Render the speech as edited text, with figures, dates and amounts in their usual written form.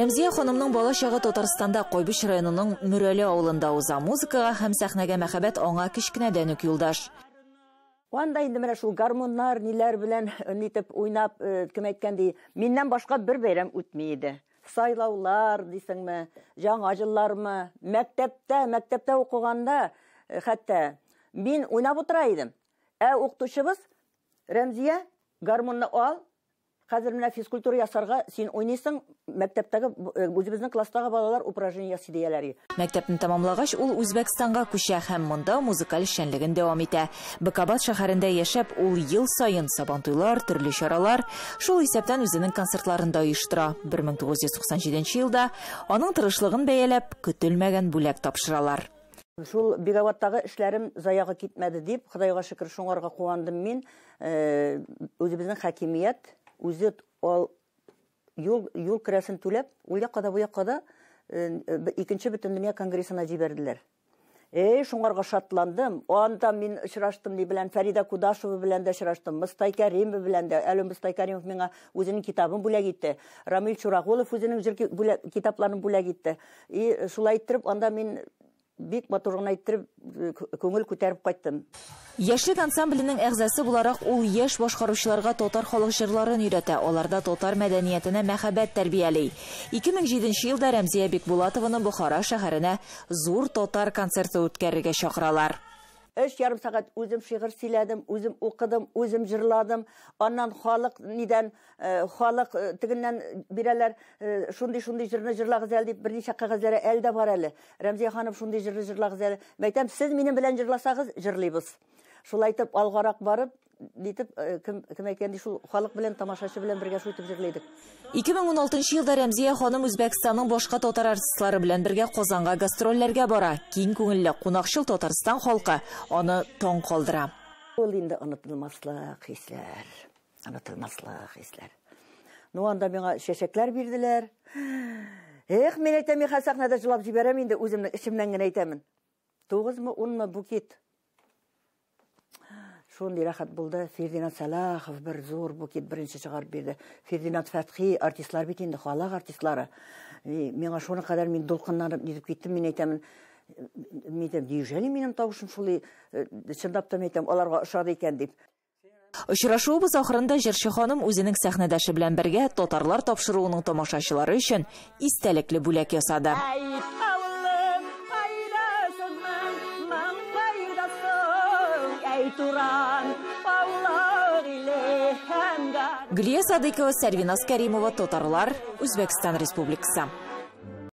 Рәмзия ханымның бала чагы Татарстанда Кайбыч районының Мөрәле авылында уза. Музыкага һәм сәхнәгә мәхәббәт аңа кечкенәдән үк юлдаш. Анда инде менә шул гармуннар, ниләр белән нитеп уйнап, кем әйткән ди, миннән башка бер бәйрәм үтми иде. Сайлаулар дисеңме, яңа еллармы, мәктәптә укыганда хәтта мин уйнап утыра идем. Ә укытучыбыз Рәмзия, гармунны ал, хәзер менә физкультура ясарга син уйныйсың, мәктәптәге үзебезнең класстагы балалар упражнение ясый дияләр. Мәктәпне тәмамлагач, ул Үзбәкстанга күчә һәм монда музыкаль эшчәнлеген дәвам итә. Бекабад шәһәрендә яшәп, ул ел саен сабантуйлар, төрле чаралар, шул исәптән үзенең концертларын да оештыра. 1997 елда аның тырышлыгын бәяләп, көтелмәгән бүләк тапшыралар. Шул Бегабадтагы эшләрем заяга китмәде дип, Худайга шөкер, шуңарга куандым мин. Үзебезнең хакимият үзе ал юл керәсен түләп, ул якка да, бу якка да, икенче бөтендөнья конгрессына җибәрделәр. Эй, шуңарга шатландым. Анда мин очраштым ни белән, Фәрида Кудашева белән дә очраштым, Мостай Кәримов белән дә. Әле Мостай Кәримов миңа үзенең китабын бүләк итте. Рамил Чурагулов үзенең җыр китапларын бүләк итте. И шулай иттереп, анда мин бик матур гына иттереп, күңел күтәреп кайттым. Яшьлек ансамбленең әгъзасы буларак ул яшь башкаручыларга татар халык җырларын өйрәтә, аларда татар мәдәниятенә мәхәббәт тәрбияли. 2007 елда Рәмзия Бикбулатованы Бохара шәһәренә зур татар концерты үткәрергә чакыралар. Өч ярым сәгать үзем шигырь сөйләдем, үзем укыдым, үзем җырладым. Аннан халык нидән, халык тегеннән бирәләр, шундый-шундый җырны җырлагыз әле дип берничә кәгазьләре әле дә бар әле. Рәмзия ханым шундый җырны җырлагыз әле. Мәйтәм, сез минем белән җырласагыз, җырлыйбыз. Шулай итеп алгарак барып, нитеп, кем әйткән ди, шул халык белән, тамашачы белән бергә шул итеп җырлыйдык. 2016 елда Рәмзия ханым Үзбәкстанның башка татар артистлары белән бергә Казанга гастрольләргә бара. Киң күңелле, кунакчыл Татарстан халкы аны таң калдыра. Ул инде онытылмаслык хисләр, онытылмаслык хисләр. Ну, анда миңа чәчәкләр бирделәр. Эх, мин әйтәм, мин хәзер сәхнәдә җылап җибәрәм инде, үземнең эчемнән генә әйтәмен. 9-мы, 10-мы букет. Шундый рәхәт булды. Фердинанд Сәлахов бер зур букет беренче чыгарып бирде. Фердинанд Фәтхи, артистлар бит инде, халык артистлары. И, миңа шуның кадәр мин дулкынланып нитеп киттем, мин әйтәмен, мин әйтәм, неужели минем тавышым шулай, чынлап та мин әйтәм, аларга ошады икән дип. Очрашуыбыз ахырында җырчы ханым үзенең сәхнәдәше белән бергә татарлар тапшыруының тамашачылары өчен истәлекле бүләк ясады. Гөлия Садыкова, Сәрвиназ Кәримова, Татарлар, Үзбәкстан Республикасы.